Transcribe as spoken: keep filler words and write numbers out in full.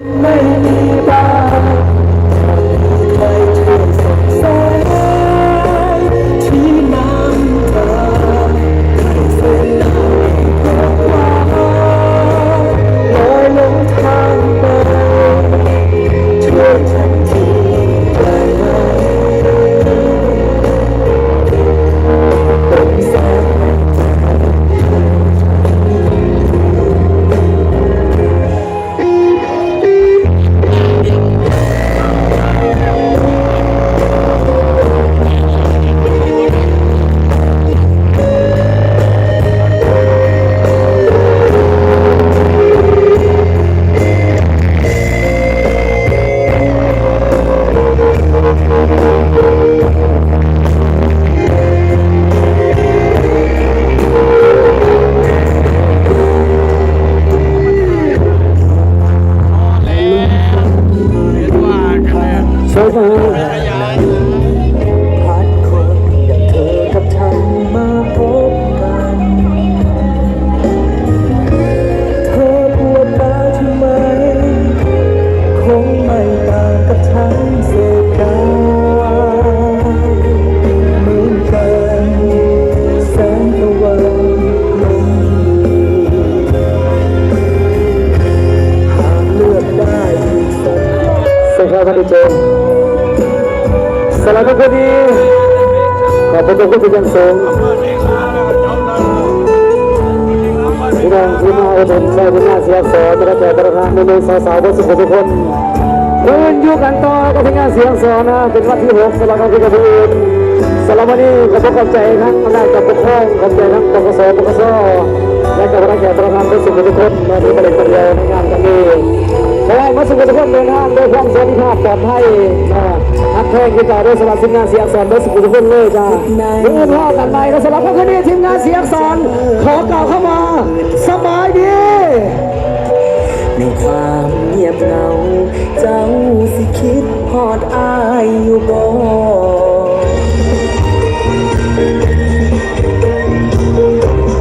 ไม่มีบาป ไม่ช่วยส่องแสงที่นำทาง ให้เส้นทางแห่งความรอด ลอยหลงทางไป ช่วยฉันทีได้ไหม เป็นแสงแห่ง สบาย พัดคนอย่างเธอกับฉันมาพบกัน เธอปวดตาทำไม คงไม่ต่างกับฉันเสพยา เหมือนกัน แสงตะวันลง หากเลือกได้อีกสัก สวัสดีครับท่านผู้ชม สำหรับทุกคนนี้ ขอบพระคุณเป็นอย่างสูง พี่น้องที่มาอุดหนุนช่วยทีมงานเสียงสอน และแขกประธานในเมืองสาวๆ เพื่อสุขทุกคน เพื่อนอยู่กันต่อกับทีมงานเสียงสอนนะ เป็นวันที่หกสำหรับวันที่กระทรวง สำหรับวันนี้ขอบพระคุณใจทั้งคณะกรรมการปกครอง ขอบใจทั้งปกส ปกส และกับคณะแขกประธานเพื่อสุขทุกคนมาที่ประเด็นคนเดียวในงานครั้งนี้ ขอให้มาสุขทุกคนเดินทางด้วยความสวัสดิภาพปลอดภัยนะ ฮักแพงคือเก่าด้วยสำหรับทีมงานเสียงสอนด้วยสุขทุกคนเลยจ้า เดินทางกันไปนะ สำหรับค่ำคืนนี้ทีมงานเสียงสอน ขอกล่าวคำว่า สบายดี ในความเงียบเหงา เจ้าสิคิดฮอดอ้ายอยู่บ่